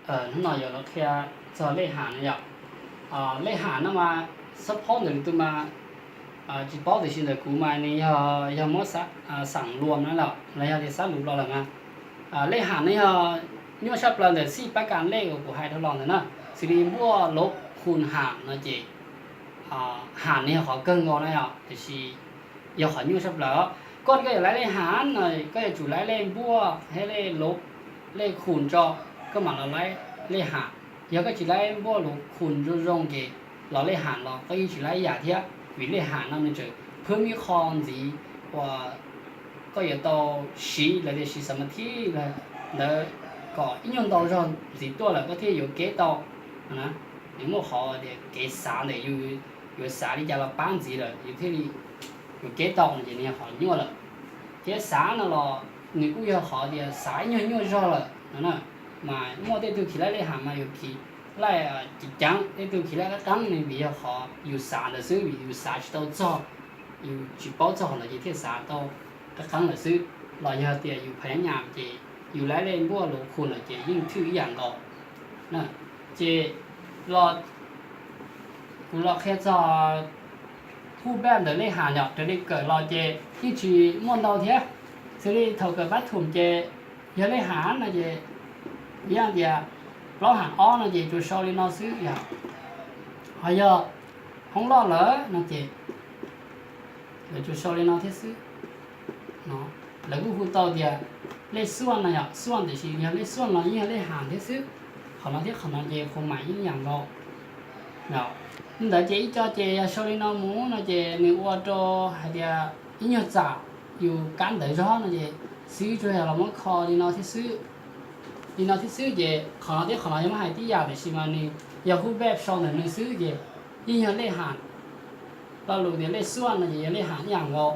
Hnub no yuav los qhia txog lej ham no yom. Lej ham no mas xab phob ntawm lwm tus mas tsis paub, tiam sis ntawm kuv mas nws yog, yog muab xab luam na los los yog tias xab lus los lawm mas. Lej ham no yog nyuaj saj plaws ntawm xij pab kas lej uas kuv hais dhau los ntawd na, xws li npuaj lov khun ham no ces ham no yog qhov kawg nkaus na yom, tiam sis yog qhov nyuaj saj plaws. Koj, koj yuav laib lej ham no koj yuav tsum laib lej npuaj thiab lej lov, lej khun tso, koj mam los laib lej ham. Yog koj tsis laib npuaj lov khun zoo zoo ces los lej ham los koj yeej tsis laib ib yam thiab, vim lej ham no nws tseem phwb ib qho ntxiv uas koj yuav tau siv, lawv tias siv xam mas thib ntawd kom ib nyuag ntau zog ntxiv tuaj lawm koj thiaj yuav keb tau na. Nws muaj qhov tias kev xav ntawm yus yuav xav li cas los pab ntxiv lawm yus thiaj li yuav keb tau no ces nws yog qhov nyuaj lawm. Thiab xav no los nws kuj yog qhov tias xav ib nyuag nyuaj zog lawm no na. Mas muaj tej tug khiv laij lej ham mas yus khiv laij ceev ceev, tej tug khiv laij qab qeeb ne, vim yog qhov yus xav ntawd xwb, vim yus xav tsis tau txog, yus tsis paub txog qhov ntawd ces thiaj xav tau qab qeeb lawm xwb. Los yog tias yus pha nyab nyam ces yus laib lej npuaj lov khun lawm ces yeej thwj ib yam nkaus. Ces los kuv los qhia txog hu bej ntawm lej ham yom, raws li kawm los ces yeej tsis muaj ntau thiab. Xws li thaum kawm pab thum ces yog lej ham no ces ib yam tias plaub ham ob no ces tsuas sau li no xwb yom. Ho yog hoob loj lawm no ces lawv tsuas sau li no thiab xwb. Lawv kuj hu tau tias lej xuaj no yom, xuaj tiam sis yog lej xuaj los yeej yog lej ham thiab xwb. Qhov no thiab qhov no ces khuv mais yeej yam nkaus. Li ntawd ces ib co ces yog sau li no mus no ces nws ua rau hais tias ib nyuag txam yus kab ntawv zog no ces xib tsuas yog los muab kho li no thiab xwb. Li no thiab xwb ces qhov no thiab qhov no yog muab hais tib yam tiam sis mas nws yog hu bej sau ntawm nws xwb ces yeej yog lej ham. Lo lus tias lej xuaj no ces yog lej ham ib yam nkaus.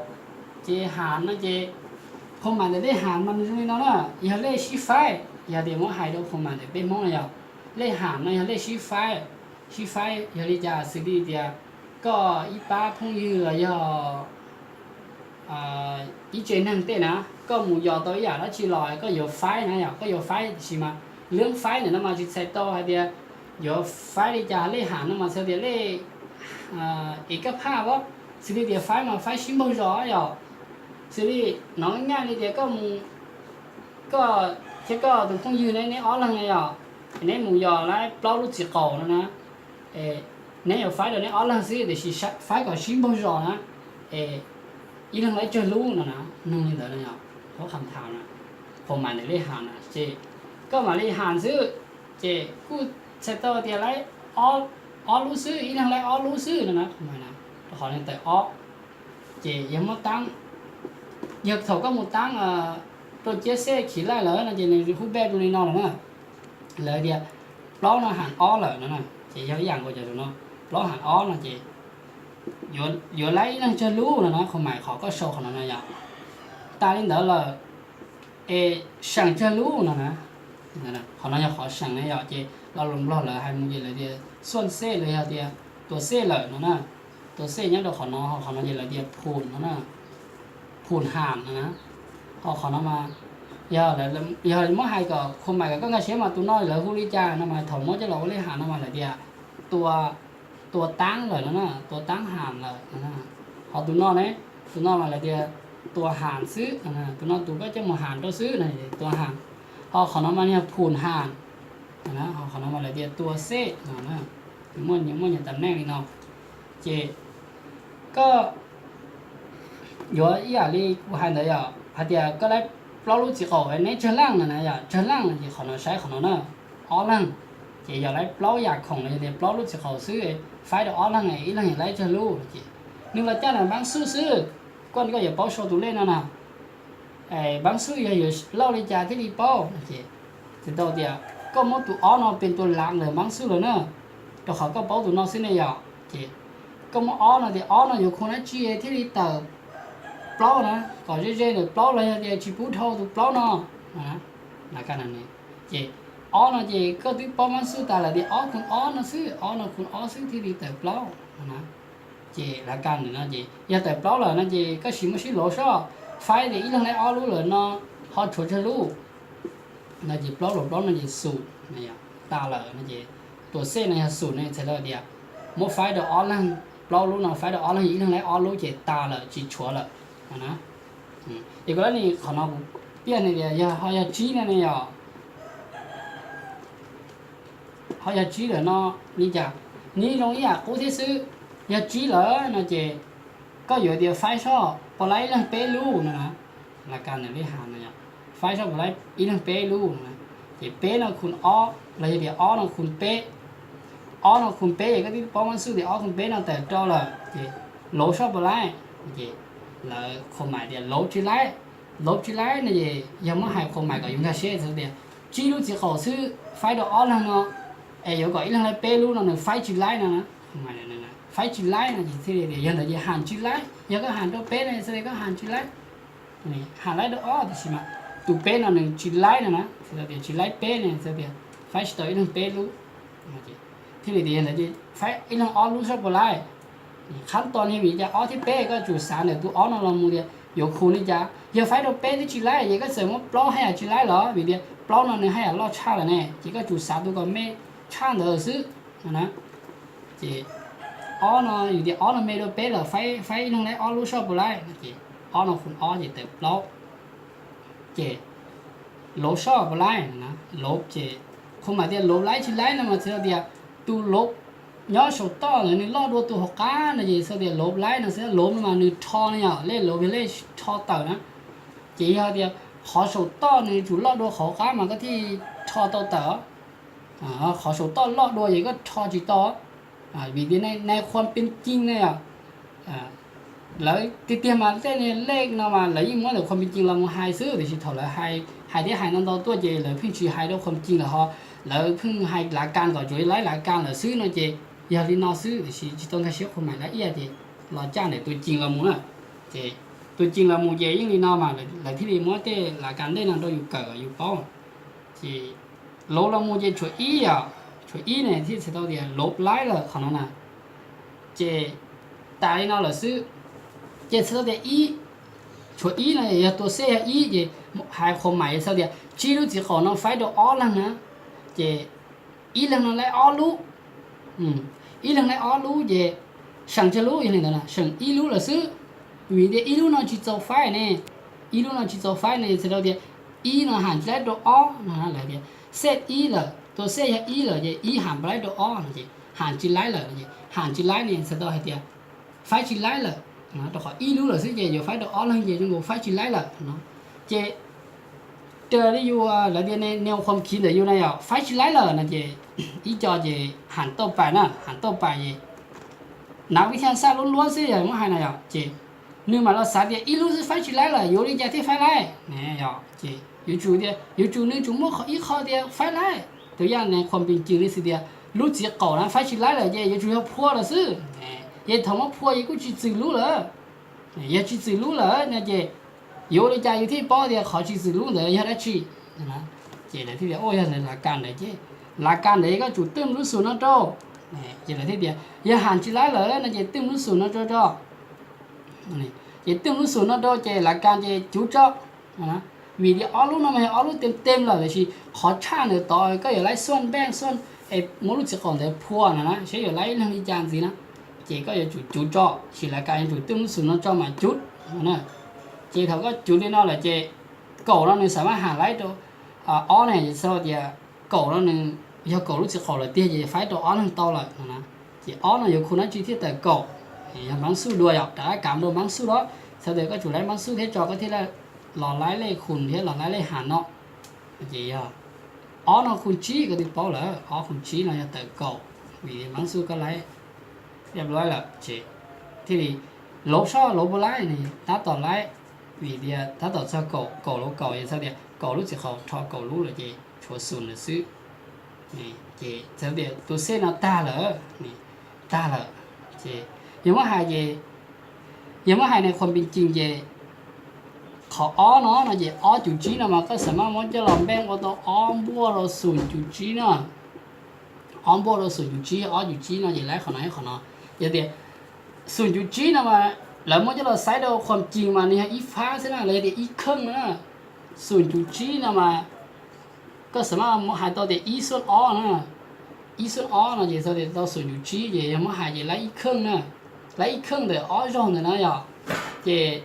Ces ham no ces khuv mais ntawm lej ham mas nws zoo li no na, yog lej sib faib, yog tias muab hais rau khuv mais ntawm peb Hmoob no yog lej ham no yog lej sib faib. Sib faib yog li cas? Xws li tias koj ib pab phooj ywg los yog ib tse neeg tej na, koj mus yos tau ib yam dab tsi los koj yuav faib na yom, koj yuav faib tiam sis mas lub faib ntawm no mas tsis txhais tau hais tias yuav faib li cas, lej ham no mas txhais tias lej es kab phaj as, xws li tias faib mas faib sib npaug zos yom. Xws li no nyaj li tias koj mus, koj thiab koj tus phooj ywg ne, neb ob leeg na yom, neb mus yos laib plaub lub txiv qaum no na, neb yuav faib rau neb ob leeg xwb tiam sis faib kom sib npaug zos na, es ib leeg laib tsawg lub no na, nug li ntawd no yom, qhuab qham tham na, khuv mais ntawm lej ham na ces koj mam li ham xwb, ces kuj txhais tau tias laib ob lub xwb, ib leeg laib ob lub xwb no na, rau qhov nws tawm ob. Ces yog muab taab, yog thaum koj mus taab rau ciab xej khiv laij lawm no ces nws hu bej rau li no lawm na. Lawv tias plaub no ham ob lawm no na, ces yog ib yam nkaus cov no, plaub ham ob no ces yuav laib ib leeg tsawg lub no na, khuv mais qhov koj sau qhov no no yom. Tas li ntawd lawm es seem tsawg lub no na. Qhov no yog qhov seem na yom, ces lo lus Nplog lawv hais mus ces lawv tias xuaj xej los yog tias tua xej lawm no na. Tua xej nyob rau qhov no, qhov no ces lawv tias phum no na, phum ham no na. Ho qhov no mas yog, yog muab hais kom khuv mais kom koj nkag siab mas tus no lawv hu li cas no mas thaum muab coj los ua lej ham no mas lawv tias tua, tua taab lawm no na, tua taab ham lawm no. Ho tus no ne, tus no mas lawv tias tua ham xwb, tus no tus koj coj mus ham rau xwb no, tua ham. Ho qhov no mas yog phum ham, ho qhov no mas lawv tias tua xej no. Muaj, muaj nyias tam neej li no. Ces koj yuav ib yam li kuv hais ntawd yom, hais tias koj laib plaub lub txiv qaum neb tsawg leej no na yom, tsawg leej no ces qhov no saib qhov no na, ob leeg. Ces yog laib plaub yam khoom los yog tias plaub lub txiv qaum xwb, faib rau ob leeg, ib leeg yog laib tsawg lub no ces nws los caj ntawm npaab xuj xwb. Koj, koj yuav paub sau tus lej no na, npaab xuj yog yuav lauj li cas thiaj li paub no ces txhais tau tias koj muab tus ob no pes tua lav ntawm npaab xuj lawm na, rau qhov koj paub tus no xwb ne yom. Ces koj muab ob no tias ob no yuav khu dab tsi thiaj li tawm plaub na, kom ze ze ntawm plaub los yog tias tsis pub dhau tus plaub no. Ces ob no ces koj twb paub npaab xuj tas lawm tias ob khu ob no xwb, ob no khu ob xwb thiaj li tawm plaub no na. Ces lav kaj ntawm no ces yog tawm plaub lawm no ces koj sim muab sib luv soj, faib tias ib leeg laib ob lub lawm no ho tshuav tsawg lub no ces plaub luas plaub no ces xum, tas lawm no ces tus xej no yog xum no txhais tau tias muab faib rau ob leeg, plaub lub no faib rau ob leeg, ib leeg laib ob lub ces tas lawm tsis tshuav lawm no na. Es kuv lam ni qhov no kuv piaj ne tias yog ho yog tsib no ne yog ho yog tsib lawm no li cas? Nws zoo ib yam qub thiab xwb. Yog tsib lawm no ces koj yuav tias faib soj puas laib ib leeg peb lub no na. Laj kab ntawm lij has no yog faib soj puas laib ib leeg peb lub no na. Ces peb no khun ob los yog tias ob no khun peb, ob no khun peb es koj twb paub mab xub tias ob khun peb no tawm rau lawm ces lauv soj puas laib, ces lawv qhuas mais tias lauv tsis laib. Lauv tsis laib no ces yog muab hais qhuas mais kom yus nkag siab txhais tias tsib lub txiv qaum xwb faib rau ob leeg no, es yuav kom ib leeg laib peb lub no nws faib tsis laib no na. Faib tsis laib no ces thiaj li tias yog ntawd ces has tsis laib, yog koj has rau peb no txhais tias koj has tsis laib. Has laib rau ob tiam sis mas tus peb no nws tsis laib no na, txhais tau tias tsis laib peb no txhais tias faib tsis tau ib leeg peb lub. Thiaj li tias yog ntawd ces faib ib leeg ob lub soj puas laib. Qhab tos ni vim li cas ob thiab peb, koj tsum xav ntawm tus ob no los mus tias yuav khus li cas. Yog faib rau peb twb tsis laib ces koj txawm muab plaub haj yam tsis laib los vim tias plaub no nws haj yam loj tshaj lawm ne, ces koj tsum xav tus kom me tshaj ntawd xwb no na. Ces ob no yus tias ob no me dua peb lawm, faib ib leeg laib ob lub soj puas laib no ces ob no khun ob ces tawm plaub. Ces lauv soj puas laib no, lauv ces qhuas mais tias lauv laib tsis laib no mas txhais tau tias tus lauv nyob saum toj ntawd nws loj dua tus hauv qab no ces txhais tias lauv laib no xwb. Lauv no mas nws rho no yog lej lauv yog lej rho tawm na. Ces yog tias qhov saum toj nws tsum loj dua qhov hauv qab mas koj thiaj rho tau tawm. Qhov saum toj loj dua ces koj rho tsis tau. Vim tias nais khuam pes cim ne yom, lawv tiag tiag mas tej lej no mas lawv yeej muab ntawm khuam pes cim los mus hais xwb, tiam sis thaum lawv hais thiab hais ntau ntau tuaj ces lawv pheej tsis hais rau khuam pes cim lawm ho, lawv pheej hais lav kas kom tsuav laib lav kas lawm xwb no ces yog li no xwb, tiam sis tsis tau nkag siab qhuas mais lawv ib yam ces los caj ntawm tus cim los mus na. Ces tus cim los mus ces yeej li no mas lawv thiaj li muab tej lav kas ntej no rau yus kawm yus paub. Ces lauv los mus ces tshuav ib yom, tshuav ib ne thiaj txhais tau tias lauv laib lawm qhov no na. Ces tas li no lawm xwb, ces txhais tau tias ib, tshuav ib no yog tus xej yog ib ces hais qhuas mais txhais tias tsib lub txiv qaum no faib rau ob leeg na, ces ib leeg no laib ob lub, ib leeg laib ob lub ces seem tsawg lub yog li ntawd seem ib lub lawm xwb. Vim tias ib lub no tsis txaus faib ne, ib lub no tsis txaus faib ne txhais tau tias ib no ham tsis laib rau ob no lawm tias xej ib lawm, tus xej yog ib lawm ces ib ham puas laib rau ob no ces ham tsis laib lawm no ces ham tsis laib ne txhais tau hais tias faib tsis laib lawm, rau qhov ib lub lawm xwb ces yuav faib rau ob leeg ces zoo nkaus faib tsis laib lawm no. Ces raws li yus lawv tias nws ua qhuam khiv ntawm yus na yom, faib tsis laib lawm no ces ib co ces ham tauj pais na, ham tauj pais ces nav vib thaj xaj luab luab xwb yog muab hais no yom, ces nws mam los xav tias ib lub xwb faib tsis laib lawm yuav li cas thiaj faib laib yom. Ces yuav tsum tias yuav tsum nws tsum muaj qhov ib qho tias faib laib. Tus yaj ne qhuam pes cim li xwm tias lub txiv qaum na faib tsis laib lawm ces yuav tsum yog phua lawm xwb. Ces thaum muab phua ces kuj tsis txwm lub lawm. Yog tsis txwm lub lawm no ces yuav ua li cas yus thiaj paub tias qhov tsis txwm lub ntawd yog dab tsi? Ces lawv thiaj tias ua yog lav kas ntawd ces lav kas ntawd koj tsum twm lub xus no rau. Ces lawv thiaj tias yog ham tsis laib lawm no ces twm lub xus no rau tso. Ces twm lub xus no rau ces lav kas ces cuv tso. Vim tias ob lub no mas yog ob lub tem tem lawm tiam sis qhov tshaj ntawd tod koj yuav laib xuaj npeej xuaj es muab lub txiv qaum ntawd phua no na seb yuav laib ib leeg li cas ntxiv na. Ces koj yuav tsum cuv tso, sis lav kas yuav tsum twm lub xus no tso mas cuv no na. Ces thaum koj cuv li no lawm ces kaum no nws xam maj ham laib rau ob ne, txhais tias kaum no nws yog kaum lub txiv qaum lawm tiag ces faib rau ob leeg tau lawm no na. Ces ob no yuav khu dab tsi thiaj tawm kaum? Yog npaab xuj dua yom, rov qab kav dua npaab xuj los, txhais tias koj tsum laib npaab xuj thiab tso koj thiaj los laib lej khu thiab los laib lej ham no. Ces yog ob no khu tsib, koj twb paub lawm, ob khu tsib no yog tawm kaum, vim npaab xuj koj laib ib lub lawm ces thiaj li lauv soj lauv puas laib ne, tab tom laib, vim tias tab tom txog kaum, kaum lauv kaum es txhais tias kaum lub txiv qaum rho kaum lub lawm ces tshuav xus lawm xwb. Ces txhais tias tus xej no tag lawm, tag lawm. Ces yog muab hais ces, yog muab hais ne qhuas pes cim ces qhov ob no no ces ob cum tsib no mas koj xam maj muab coj los npeej ua tau ob npuaj rau xum cum tsib no. Ob npuaj rau xum cum tsib, ob cum tsib no ces laib qhov no thiab qhov no. Yog tias xum cum tsib no mas lawv muab coj los xaiv rau qhuas pes cim mas nws yog ib fab xwb na, los yog tias ib kheej na. Xum cum tsib no mas Koj xav mas muab hais tau tias ib xuj ob na, ib xuj ob no ces txog tias tau xoom cum tsib ces yog muab hais ces laib ib kheej na, laib ib kheej ntawm ob zaug ntawm na yom. Ces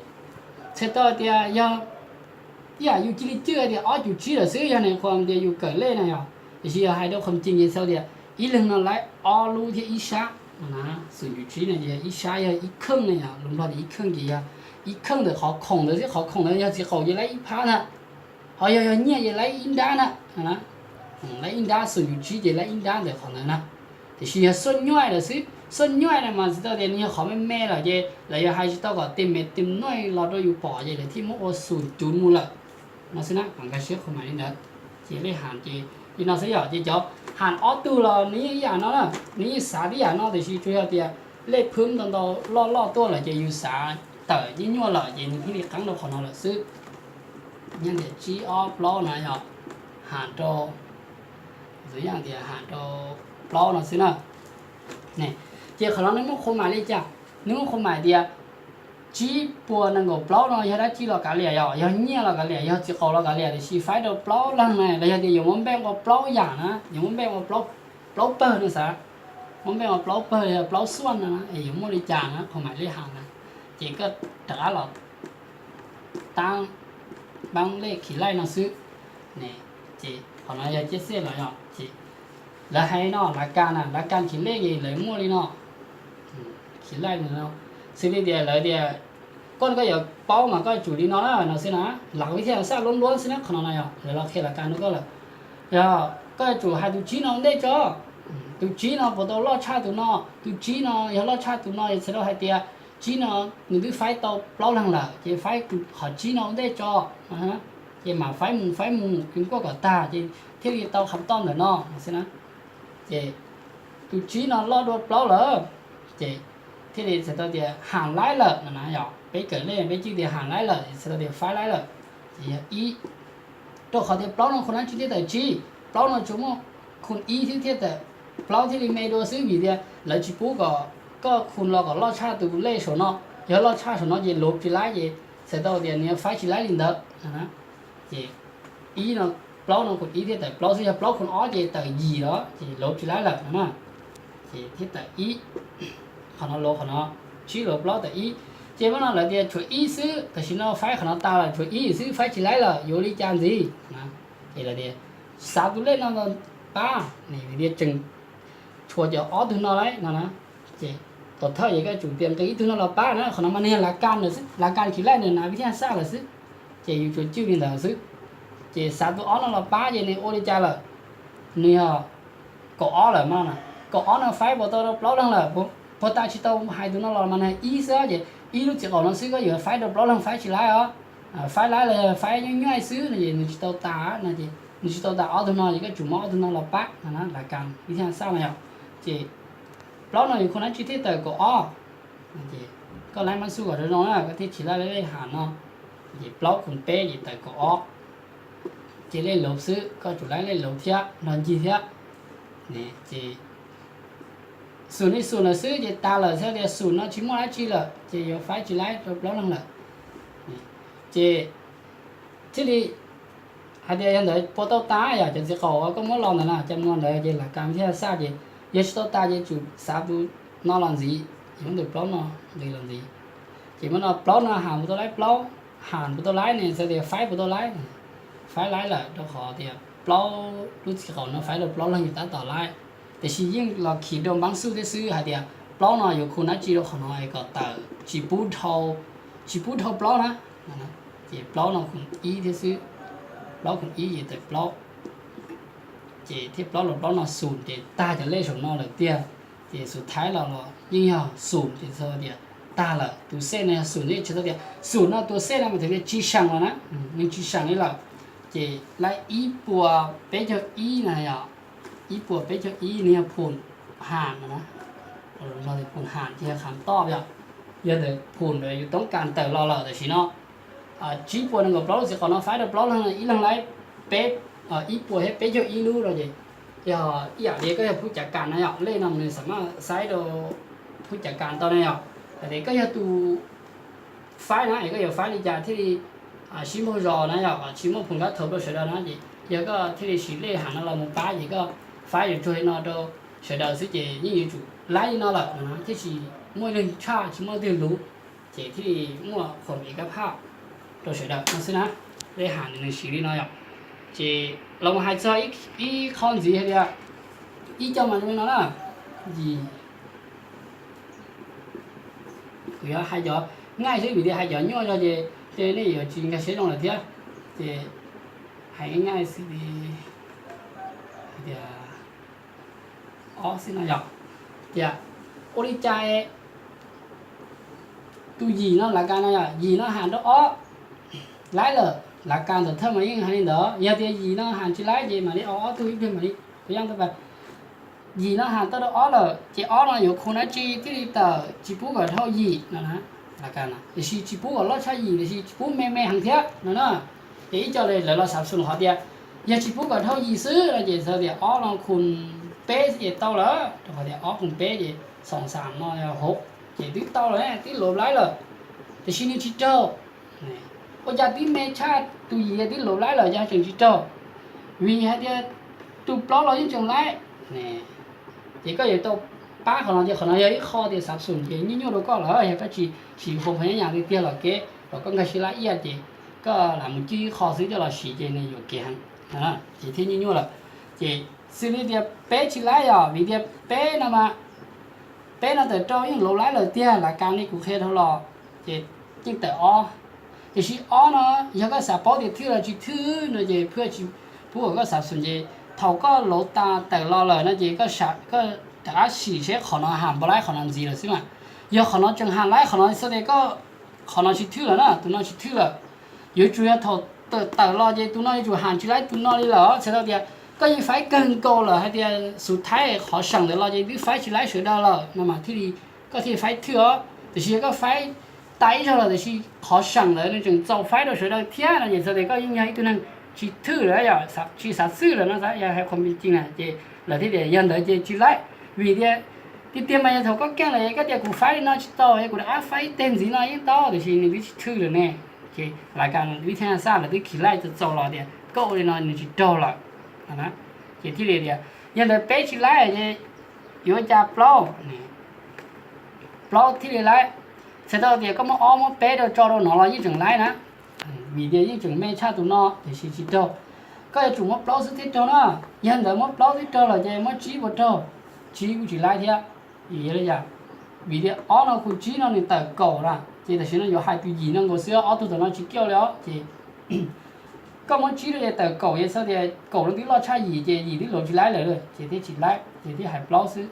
txhais tau tias yog ib yam yus cia li cwj tias ob cum tsib lawm xwb yog nws qhuas tias yus kawm lej na yom. Tiam sis yog hais rau qhov ces txhais tias ib leeg no laib ob lub thiab ib sab. Xoom cum tsib no ces yog ib sab yog ib kheej na yom, lus Nplog tias ib kheej ces yog ib kheej ntawm qhov khoom ntawd xwb, qhov khoom ntawd yog txiv qaum ces laib ib phab na, ho yog yog nyiaj ces laib ib nrab na, laib ib nrab, xoom cum tsib ces laib ib nrab ntawm qhov ntawd na. Tiam sis yog xuj nyuaj lawm xwb, xuj nyuaj na mas txhais tau tias nws yog qhov me me lawm ces lawv yuav hais tsis tau kom tes mev tes nuj los rau yus pom ces lawv thiaj muab ua xoom cum mus lawm no xwb na. Kom nkag siab qhov mam li ntawd. Ces lej ham ces li no xwb yom, ces cov ham ob tug los nws yeej ib yam no na, nws yeej xav tib yam no tiam sis tsuas yog tias lej phwb ntau ntau loj loj tuaj lawm ces yus xav tawm yeej nyuaj lawm ces nws thiaj li qeeb rau qhov no lawm xwb. Nyob ntawm tsib ob plaub na yog ham rau, tus yam tias ham rau plaub no xwb na. Ces qhov no nws muaj qhua mam li cas? Nws muaj qhua mam tias tsib puas nees nkaum plaub no yog dab tsi los kav liam, yog nyiaj los kav liam, yog txiv qaum los kav liam, tiam sis faib rau plaub leeg na los yog tias yuav muab npej ua plaub yam na, yuav muab npej ua plaub pawg no xav, muab npej ua plaub pawg los yog plaub xuaj no na, yuav muaj li cas na, qhov mam lej ham na. Ces koj rov qab los tab npaab lej khiv laij no xwb. Ces qhov no yog ciaj xej los yog ces lawv hais no lav kas na, lav kas khiv lej ces lawv muaj li no. Khiv laij no xws li tias lawv tias koj, koj yuav paub mas koj yuav tsum li no na no xwb na. Lav vib thia xaj luab luab xwb na, qhov no no yog lawv los qhia lav kas rau koj lawm. Yog koj yuav tsum hais tus tsib no ua ntej tso, tus tsib no puas tau loj tshaj tus no, tus tsib no yog loj tshaj tus no es txhais tau hais tias tsib no nws twb faib tau plaub leeg lawm ces faib qhov tsib no ua ntej tso. Ces mam faib mus faib mus es kuaj kom tag ces thiaj li tau kham toj ntawm no xwb na. Ces tus tsib no loj dua plaub lawm ces thiaj li txhais tau tias ham laib lawm no na. Yog peb kawm lej peb cwj tias ham laib lawm, txhais tau tias faib laib lawm. Ces yog ib, rau qhov tias plaub no khu dab tsi thiaj tawm tsib, plaub no tsuas muaj khu ib xwb thiaj tawm, plaub thiaj li me dua xwb vim tias lawv tsis pub kom koj khu los kom loj tshaj tus lej saum no. Yog loj tshaj saum no ces luav tsis laib ces txhais tau tias nws faib tsis laib li ntawd. Ces ib no, plaub no khu ib thiaj tawm plaub xwb, yog plaub khu ob ces tawm yim los ces luav tsis laib lawm no na. Ces thiaj tawm ib, qhov no luav qhov no, tsib luav plaub tawm ib. Ces muab no lawv tias tshuav ib xwb, tam sim no faib qhov no tas lawm tshuav ib xwb faib tsis laib lawm yuav li cas ntxiv? Ces lawv tias xav tus lej no pab, tias tseem tshuav cov ob tug no lawm no na. Ces tom thawj ces koj tsum tias nqis ib tug no los pab na, qhov no mas nws yog lav kas khiv laij ntawm nav vib thia xaj lawm xwb. Ces yus tsuas cwj li ntawd xwb. Ces xav tus ob no los pab ces nws ua li cas lawm? Nws yog kaum ob lawm mas, kaum ob no faib puas tau rau plaub leeg lawm? Puag ta tsis tau hais tus no los mas nws ib xwb ces ib lub txiv qaum no xwb koj yuav faib rau plaub leeg faib tsis laib os. Faib laib los yog faib nyuaj nyuaj xwb no ces nws tsis tau tas no ces nws tsis tau tas ob tug no ces koj tsum muab ob tug no los pab no na, lav kas vib thia xaj no yom. Ces plaub no yus khu dab tsi thiaj tawm kaum ob? Koj laib mab xub kom zoo zoo na koj thiaj khiv laij lej ham no. Ces plaub khu peb ces tawm kaum ob. Ces lej luav xwb, koj tsum laib lej luav thiab nrog ncig thiab. Ces xum li xum lawm xwb ces tas lawm, txhais tias xum no tsis muaj dab tsi lawm ces yuav faib tsis laib rau plaub leeg lawm. Ces thiaj li hais tias yog ntawd puas tau tas, yog cov txiv qaum uas koj muab los ntawd na, cov muag ntawd ces lav kas thiaj xaj ces yog tsis tau tas ces tsum xav tus no los ntxiv, ces muab tus plaub no nqis los ntxiv. Ces muab no plaub no ham puas tau laib, plaub ham puas tau laib ne, txhais tias faib puas tau laib. Faib laib lawm rau qhov tias plaub lub txiv qaum no faib rau plaub leeg yus tab tom laib. Tiam sis yeej los khiv rau npaab xub thiab xwb hais tias plaub no yuav khu dab tsi rau qhov no es kom tawm tsis pub dhau, tsis pub dhau plaub na. Ces plaub no khu ib thiab xwb, plaub khu ib ces tawm plaub. Ces thiab plaub los plaub no xum ces tag cov lej saum no lawm tiag. Ces xum thaib los los yeej yog xum ces txhais tias tag lawm, tus xej no yog xum, tsis tau tias xum no tus xej no mas txhais tias tsis seem los na, nws tsis seem li lawm. Ces laib ib puas peb caug ib na yom, ib puas peb caug ib nws yog phum ham no na, phum ham ces yog kham toj yom, yog ntawm phum yus toob kas tawm los lawm tam sim no. Tsib puas nees nkaum plaub lub txiv qaum no faib rau plaub leeg, ib leeg laib peb, ib puas thiab peb caug ib lub no ces yog ib yam li koj yog phub cav kas na yom, lej no nws xam maj xaib rau phub cav kas tau na yom. Hais tias koj yog tus faib na es koj yuav faib li cas thiaj li sib npaug zos na yom, tsis muaj phum kab thaum rau sawv daws na ces Yog koj thiaj li siv lej ham no los mus pab ces koj faib yuav tsuag li no rau sawv daws xwb ces yeej yuav tsum laib li no lawm no thiaj tsis muaj leeg tshaj tsis muaj leeg luv, ces thiaj li muaj qhuam ib kab phaj rau sawv daws no xwb na. Lej ham nws siv li no yom. Ces los mus hais txog ib qho ntxiv hais tias ib co mas zoo li no na, yim, kuv yuav hais cov nqaij xwb vim tias hais cov nyuaj zog ces tej nej yuav tsis nkag siab zoo lawm thiab. Ces hais nqaij xwb li, hais tias ob xwb no yom. Tias ua li cas tus yim no lav kas no yom, yim no ham rau ob laib lawm, lav kas ntawm thawj mas yeej hais li ntawd, yog tias yim no ham tsis laib ces mam li ob ob tug ib pliag mam li ua yaj ta pa. Yim no ham tau rau ob lawm ces ob no yuav khu dab tsi thiaj li tawm tsis pub kom dhau yim no na. Tiam sis tsis pub kom loj tshaj yim tiam sis tsis pub me me heev thiab no na. Ces ib co lawv los xav xus qhov tias yog tsis pub kom dhau yim xwb no ces txhais tias ob no khu peb xwb ces tau lawm, rau qhov tias ob khu peb ces xoom xam no hauv ces twb tau lawm, twb luv laib lawm, tiam sis nws tsis raug. Ua cas twb me tshaj tus yim twb luv laib lawm cas tseem tsis raug? Vim hais tias tus plaub los yeej tseem laib. Ces koj yuav tau pab qhov no ces qhov no yog ib qho tias xav xum ces nyuaj nyuaj rau koj lawm, yog koj tsis siv hoo phas nyab yas tiag tiag los kev los koj nkag siab laj iaj ces koj lam mus cwj ib qho xwb coj los siv ces nws yuam kev heev, ces thiaj nyuaj nyuaj lawm. Ces xws li tias peb tsis laib os, vim tias peb no mas peb no tawm rau yeej luv laib lawm tiag, lav kas li kuv qhia dhau los ces yeej tawm ob. Tiam sis ob no yog koj xav paub tias thwj los tsis thwj no ces phwj tsis pub kom koj xav xum ces thaum koj luv tas tawm los lawm no ces koj rov qab sim seb qhov no ham npaum laib qhov no ntxiv lawm xwb mas. Yog qhov no tseem ham laib qhov no xwb ces koj, qhov no tsis thwj lawm na, tus no tsis thwj lawm. Yuav tsum yog thaum tawm tawm los ces tus no yuav tsum ham tsis laib tus no li lawm, txhais tau tias koj yeej faib kawg nkaus lawm hais tias xus thaib qhov seem ntawd los ces twb faib tsis laib sawv daws lawm no mas thiaj li koj thiaj faib thwj os. Tiam sis yog koj faib tas ib zaug lawm tiam sis qhov seem ntawd nws tseem txaus faib rau sawv daws thiab no ces txhais tias koj yeej yog ib tug neeg tsis thwj lawm, tsis xav thwj lawm no, yog hais qhov me ntsis na ces lawv thiaj tias yog ntawd ces tsis laib. Vim tias tiag tiag mas yog thaum koj keej lawm koj tias kuv faib li no tsis tau, yog kuv rov qab faib ib teg ntxiv no yeej tau, tiam sis nws twb tsis thwj lawm ne. Ces lav kas vib thab nyab xaj lawv twb khiv laij txaus txaus los tias koj ua li no nws tsis raug lawm. Ces thiaj li tias yog ntawd peb tsis laib ces yuav ua cas plaub, plaub thiaj li laib. Txhais tau tias koj muab ob muab peb rau tso rau no los yeej tseem laib na, vim tias yeej tseem me tshaj tus no tiam sis tsis raug. Koj yuav tsum muab plaub xwb thiaj raug na. Yog ntawd muab plaub xwb raug lawm ces muab tsib puas raug? Tsib kuj tsis laib thiab. Vim li cas? Vim tias ob no khu tsib no nws tawm kaum na, ces tam sim no yuav hais tus yim no nkaus xwb, ob tug tom no tsis kiaj li os ces koj muab tsib rau ces tawm kaum ces txhais tias kaum no twb loj tshaj yim ces yim twb luv tsis laib lawm ces thiaj tsis laib ces thiaj hais plaub xwb.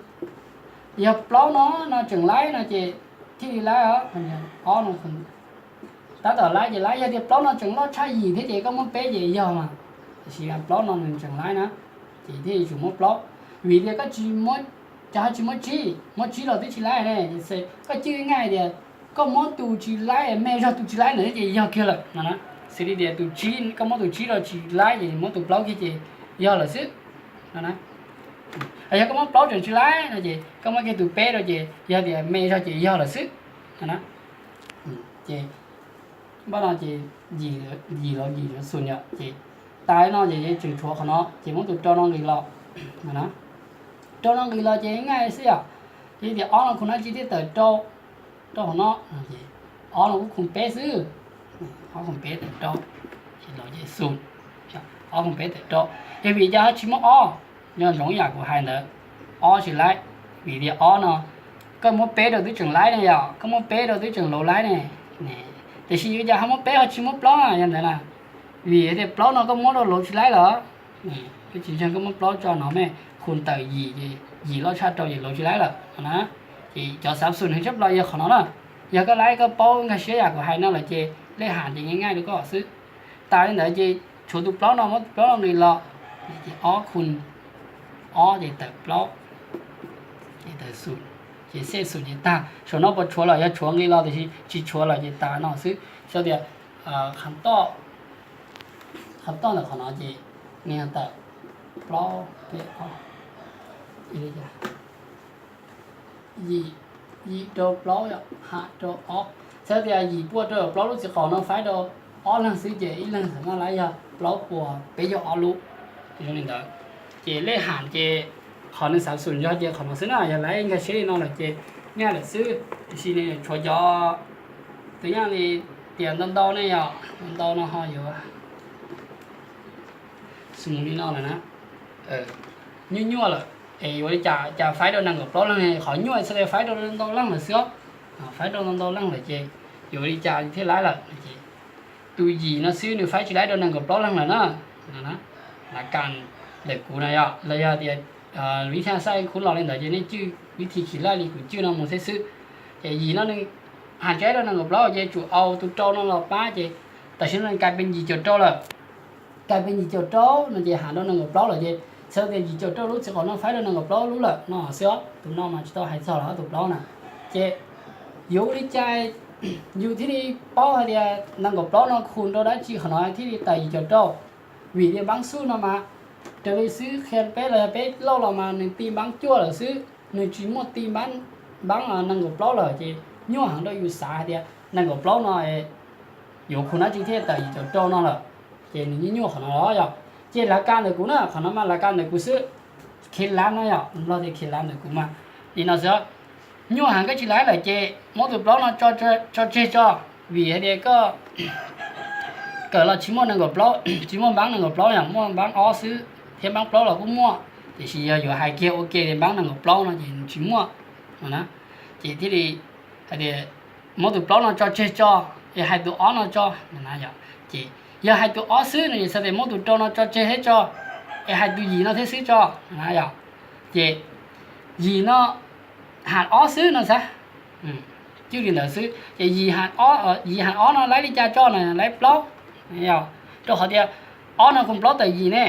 Yog plaub no no tseem laib no ces thiaj li laib os. Ob no tab tom laib ces laib, yog tias plaub no tseem loj tshaj yim thiab ces koj muab peb ces yog mas, tiam sis plaub no nws tseem laib na, ces thiaj yuav tsum muab plaub. Vim tias koj tsis muab, cas ho tsis muab tsib, muab tsib los twb tsis laib ne. Koj cwj nqaij tias koj muab tus tsis laib me zog tus tsis laib ntawd thiab ces yog kiag lawm no na. Xws li tias tus tsib, koj muab tus tsib los tsis laib ces muab tus plaub kiag ces yog lawm xwb no na. Yog koj muab plaub tseem tsis laib no ces koj muab kiag tus peb rau ces yog tias me zog ces yog lawm xwb no na. Ces npaj no ces yim los yim yuav xum yom, ces tas li no ces tseem tshuav qhov no ces muab tus rau no nqis los no na. Rau no nqis los ces nqaij xwb yom. Ces tias ob no khu dab tsi thiaj tawm rau, rau qhov no, ob no kuj khu peb xwb, ob khu peb tawm rau, ces los ces xum, ob khu peb tawm rau. Ces vim cas ho tsis muab ob? Nyob ntsoov yam kuv hais ntawd, ob tsis laib, vim tias ob no koj muab peb rau twb tseem laib ne yom, koj muab peb rau twb tseem luv laib ne. Tiam sis vim cas ho muab peb ho tsis muab plaub na yog ntawd na? Vim tias plaub no koj muab rau luv tsis laib lawm. Twb tsis ntseeg, koj muab plaub tso no mej khu tawm yim ces yim loj tshaj rau ces luv tsis laib lawm no na. Ces cov xav xum heev tshaj plaws yog qhov no na. Yog koj laib koj paub nkag siab yam kuv hais no lawm ces lej ham ces nqaij nqaij rau koj xwb. Tas li ntawd ces tshuav tus plaub no, muab tus plaub no nqis los, ces ob khu ob ces tawm plaub, ces tawm xum, ces xej xum ces tag. Saum no puas tshuav lawm? Yog tshuav nqis los, tiam sis tsis tshuav lawm ces tas no xwb. Txhais tias qhov toj, qhov toj ntawm qhov no ces nws tawm plaub peb ob, yim, yim rau plaub yom, ham rau ob. Txhais tias yim puaj rau plaub lub txiv qaum no faib rau ob leeg xwb ces ib leeg xam maj laib yog plaub puas peb caug ob lub. Zoo li ntawd ces lej ham ces qhov nws xav xum yog ces qhov no xwb na, yog laib nkag siab li no lawm ces nyaj lawm xwb. Tiam sis nws tshuav cov tus nyaj li tias ntau ntau ne yom, ntau ntau no ho yuav xum li no lawm na, nyuaj nyuaj lawm. Es yuav li cas cas faib rau nees nkaum plaub leeg, qhov nyuaj txhais tau faib rau ntau leej lawm xwb os. Faib rau ntau ntau leej lawm ces yuav li cas thiaj laib lawm no ces tus yim no xwb nws faib tsis laib rau nees nkaum plaub leeg lawm na. Lav kas ntawm kuv no yog los yog tias vib thaj xaj khub los li ntawd ces nej cwj vib thi khis laj li kuv cwj no mus thiab xwb. Ces yim no nws has tsis laib rau nees nkaum plaub ces tsum au tus rau no los pab ces tam sim no nws kais pes yim caum rau lawm. Kais pes yim caum rau no ces has rau nees nkaum plaub lawm ces txhais tias yim caum rau lub txiv qaum no faib rau nees nkaum plaub lub lawm no xwb os. Tus no mas tsis tau hais txog los tus plaub na. Ces yuav ua li cas yus thiaj li paub hais tias nees nkaum plaub no khu rau dab tsi qhov no thiaj li tawm yim caum rau? Vim tias npaab xuj no mas raws li xib hwb qhia peb los yog peb lauj los mas nws ti npaab cuaj lawm xwb, nws tsis muaj ti npaab nees nkaum plaub lawm ces nyuaj heev rau yus xav hais tias nees nkaum plaub no yuav khu dab tsi thiaj tawm yim caum rau no lawm. Ces nws nyuaj nyuaj qhov no los yog. Ces lav kas ntawm kuv na, qhov no mas lav kas ntawm kuv xwb. Khiv lav no yog, Nplog tias khiv lav ntawm kuv mas li no xwb. Nyuaj heev koj tsis laib lawm ces muab tus plaub no tso tseg tso, vim hais tias koj kawm los tsis muaj nees nkaum plaub, tsis muaj npaab nees nkaum plaub yog muaj npaab ob xwb, thiab npaab plaub los kuj muaj, tiam sis yog yuav hais kiag ua ke tias npaab nees nkaum plaub no ces nws tsis muaj no na. Ces thiaj li hais tias muab tus plaub no tso tseg tso, es hais tus ob no tso no na yog. Ces yog hais tus ob xwb no ces txhais tias muab tus rau no tso tseg thiab tso, es hais tus yim no thiab xwb tso no na yog. Ces yim no has ob xwb no xav, cwj li ntawd xwb ces yim has ob no laib li cas tso na, laib plaub, rau qhov tias ob no khu plaub tawm yim ne.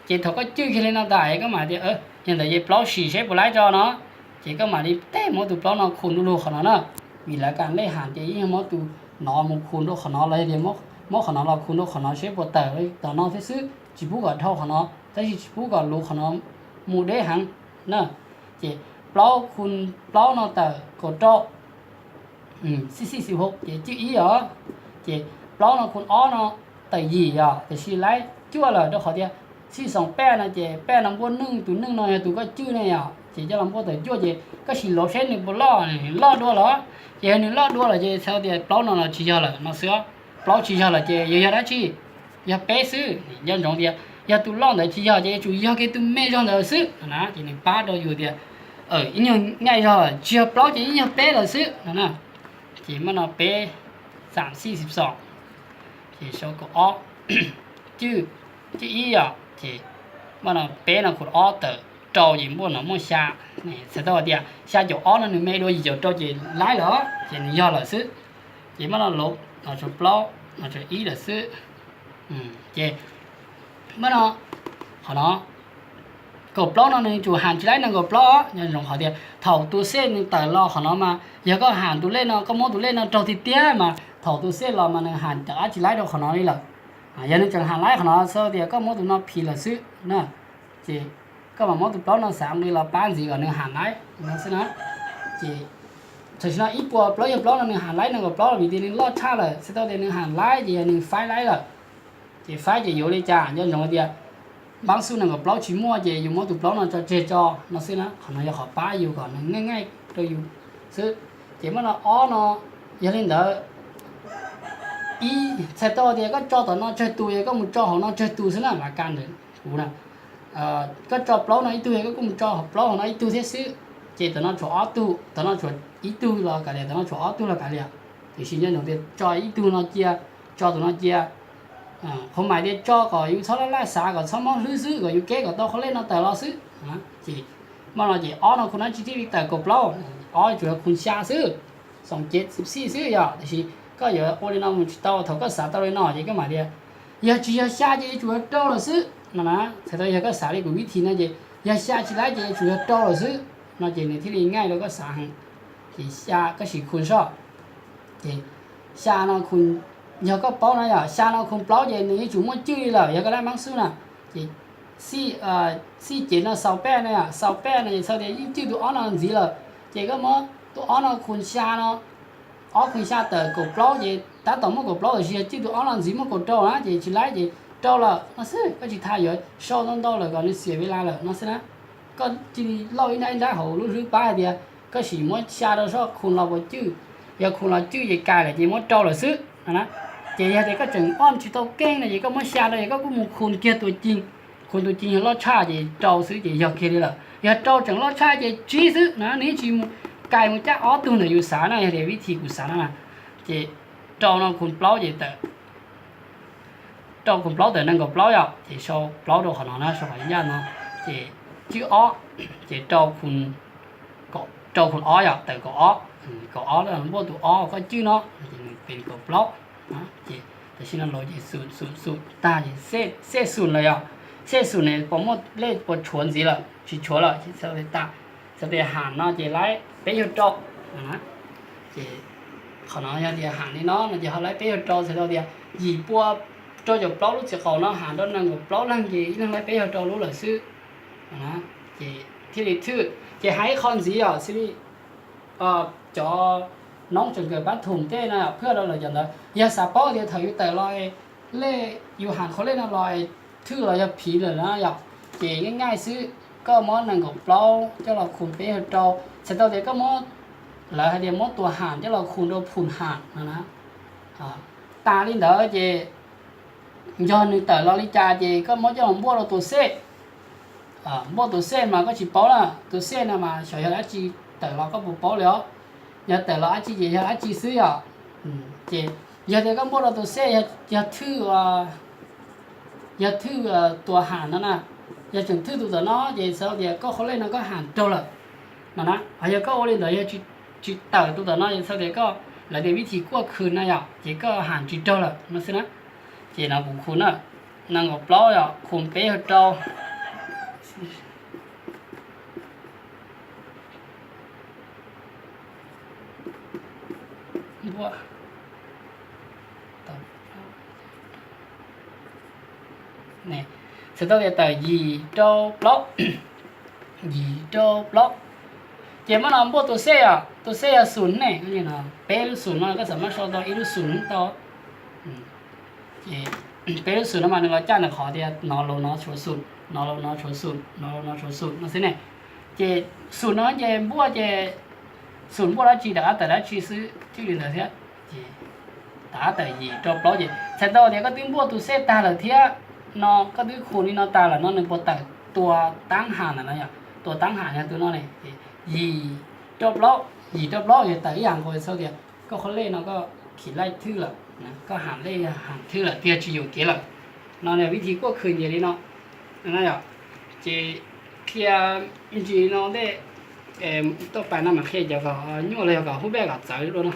Ces thaum koj cwj kiag li no tas koj mam tias yog ntawd ces plaub sim seb puas laib tso no, ces koj mam li teb muab tus plaub no khu nruab lug qhov no na. Vim lav kas lej ham ces yeej yog muab tus no mus khu nruab qhov no los yog tias muab qhov no los khu nruab qhov no seb puas tawm tom no thiab xwb, tsis pub kom dhau qhov no tab sis tsis pub kom luv qhov no mus deb heev na. Ces plaub khu plaub no tawm kaum rau, xij xij xis hauv ces cwj ib os. Ces plaub no khu ob no tawm yim yog, tiam sis laib cuaj lawm rau qhov tias xij xoom paj no ces paj no npuaj neej, tus neej no yog tus koj cwj ne yog, ces coj los npuaj tawm cuaj ces koj sim luv seb nws puas loj, nws loj dua los, ces yog nws loj dua lawm ces txhais tias plaub no los tsis yog lawm no xwb. Plaub tsis yog lawm ces yog yog dab tsi? Yog peb xwb. Nco ntsoov tias yog tus loj ntawd tsis yog ces yuav tsum yog kiag tus me zog ntawd xwb no na. Ces nws pab rau yus tias ib nyuag nyaij zog lawm, tsis yog plaub ces ib nyuag peb lawm xwb no na. Ces muab no peb xam xij xis xoom, ces sau kaum ob, cwj, cwj ib yom, ces muab no peb no khu ob tawm rau ces npuaj no muaj xya. Txhais tau tias xya caum ob no nws me dua yim caum rau ces laib lawm ces nws yog lawm xwb. Ces muab no luv no tshuav plaub no tshuav ib lawm xwb. Ces muab no, qhov no kaum plaub no nws yuav tsum has tsis laib nees nkaum plaub. Nco ntsoov qhov tias thaum tus xej nws tawm los qhov no mas yog koj has tus lej no, koj muab tus lej no raug tiag tiag mas thaum tus xej los mas nws has rov qab tsis laib rau qhov no li lawm. Yog nws tseem has laib qhov no txhais tias koj muab tus no phim lawm xwb na. Ces koj mam muab tus plaub no xav nqi los pab ntxiv kom nws has laib no xwb na. Ces tam sim no ib puas plaub caug plaub no nws has laib nees nkaum plaub los vim tias nws loj tshaj lawm, txhais tau tias nws has laib ces yog nws faib laib lawm. Ces faib ces yuav li cas? Nco ntsoov tias npaab xuj nees nkaum plaub tsis muaj ces yus muab tus plaub no tso tseg tso no xwb na. Qhov no yog qhov pab yus kom nws ngaij ngaij rau yus xwb. Ces muab no ob no, yog li ntawd ib txhais tau tias koj tso tom no tsawg tus es koj mus tso hauv no tsawg tus xwb na, lav kas ntawm kuv na. Koj tso plaub no ib tug es koj kuj mus tso plaub hauv no ib tug thiab xwb. Ces tom no tshuav ob tug, tom no tshuav ib tug los kav liam, tom no tshuav ob tug los kav liam. Tiam sis nco ntsoov tias tso ib tug no cia, tso tus no cia. Qhov mais tias tso kom yus txhob laj laj xav, kom txhob mob hlwb xwb, kom yus keb kom tau qhov lej no tawm los xwb. Ces muaj no ces ob no khu dab tsi thiaj li tawm kaum plaub? Ob tsuas yog khu xya xwb, xoom cev xij xwb yog, tiam sis koj yuav ua li no mus tsis tau. Thaum koj xav tau li no ces koj mam tias yog tsis yog xya ces yuav tsum yog rau lawm xwb no na. Txhais tau yog koj xav li kuv vib thim no ces yog xya tsis laib ces yuav tsum yog rau lawm xwb no ces nws thiaj li ngaij rau koj xav heev. Ces xya koj sim khu soj. Ces xya no khu, yog koj paub no yog xya no khu plaub ces nws yuav tsum muaj cwj li lawm yog koj laib npaab xuj na. Ces xij cev no xaus paj no, xaus paj no ces txhais tias yeej cwj tus ob no ntxiv lawm. Ces koj muab tus ob no khu xya no, ob khoom xya tawm kaum plaub ces tab tom muaj kaum plaub, tiam sis yog cwj tus ob los ntxiv muaj kaum rau na ces tsis laib ces rau lawm no xwb, koj tsis tas yuav sau ntau ntau lawm kom nws xiam vis las lawm no xwb na. Koj cia li lauj ib nrab ib nrab hauv lub hlwb pab hais tias koj sim muab xya rau soj khoom los puas cwj, yog khoom los cwj ces kais lawm ces muab rau lawm xwb no na. Ces yog tias koj tseem ob tsis tau keej no ces koj muab xya rau ces koj kuj mus khoom kiag tus cim, khoom tus cim yog loj tshaj ces rau xwb ces yog kiag li lawm. Yog rau tseem loj tshaj ces tsib xwb na, nws yeej tsis mus kais mus cab ob tug ntawm yus xav na, yog tias vib thi kuv xav na na. Ces rau no khoom plaub ces tawm, rau khoom plaub tawm nees nkaum plaub yom, ces sau plaub rau qhov no na, sau qhov ncaj no, ces cwj ob, ces rau khoom ob yom, tawm kaum ob, kaum ob npuaj tus ob koj cwj no, ces nws pem kaum plaub. Ces tam sim no los ces xum xum xum tag ces xej xum lawm yom, xej xum ne puas muaj lej puas tshuav ntxiv lawm, tsis tshuav lawm ces txhais tau tias tas, txhais tau tias ham no ces laib peb caug rau. Ces qhov no yog tias ham li no no ces ho laib peb caug rau, txhais tau tias yim pua rau caum plaub lub txiv qaum no ham rau nees nkaum plaub leeg ces ib leeg laib peb caug rau lub lawm xwb. Ces thiaj li thwj, ces hais ib qho ntxiv yom, xws li cov noob tseem kawm pab thum tej no phwj rau lawm cov ntawd, yog xav paub tias thaum yus tawm los lej, yus ham qhov lej no los thwj los yog phiv lawm na yom, ces nyaj nyaj xwb, koj muab nees nkaum plaub coj los khoom peb caug rau, txhais tau tias koj muab, lawv hais tias muab tus ham coj los khoom rau phum ham no na. Tas li ntawd ces yog nws tawm los li cas ces koj muab coj los npuaj rau tus xej. Npuaj tus xej mas koj tsis paub na, tus xej no mas xyov yog dab tsi, tawm los koj puas paub li os. Yog tawm los dab tsi ces yog dab tsi xwb yom. Ces yog tias koj npuaj rau tus xej yog thwj, yog thwj tus ham no na, yog tseem thwj tus tom no ces txhais tau tias koj qhov lej no koj ham raug lawm no na. Ho yog koj ua li ntawd yog tsis tawm tus tom no ces txhais tau tias koj, lawv tias vib thi kuaj khwm na yom, ces koj ham tsis raug lawm no xwb na. Ces no kuv khoom na, nees nkaum plaub yom, khoom peb caug rau. Txhais tau tias tawm yim rau plaub, yim rau plaub. Ces muab no npuaj tus xej os, tus xej yog xum ne, peb lub xum no koj xam maj sau tau ib lub xum tau. Ces peb lub xum no mas nws los caj ntawm qhov tias no los no tshuav xum, no los no tshuav xum, no los no tshuav xum no xwb ne. Ces xum no ces npuaj ces xum npuaj dab tsi rov qab tawm dab tsi xwb, cwj li ntawd thiab. Ces rov qab tawm yim rau plaub ces txhais tau tias koj twb npuaj tus xej tag lawm thiab no, koj twb khoom li no tag lawm no nws puas tawm tua taab ham lawm no yom, tua taab ham yog tus no ne. Yim rau plaub, yim rau plaub yog tawm ib yam nkaus, txhais tias koj qhov lej no koj khiv laij thwj lawm, koj ham lej ham thwj lawm tiag tsis yuam kev lawm. No vib thi kuaj khwm nyias li no. Ces qhia ntsis no ntej, tuaj pas no mas qhia cov kom nyuaj los yog kom hub pej kom txawv dua no.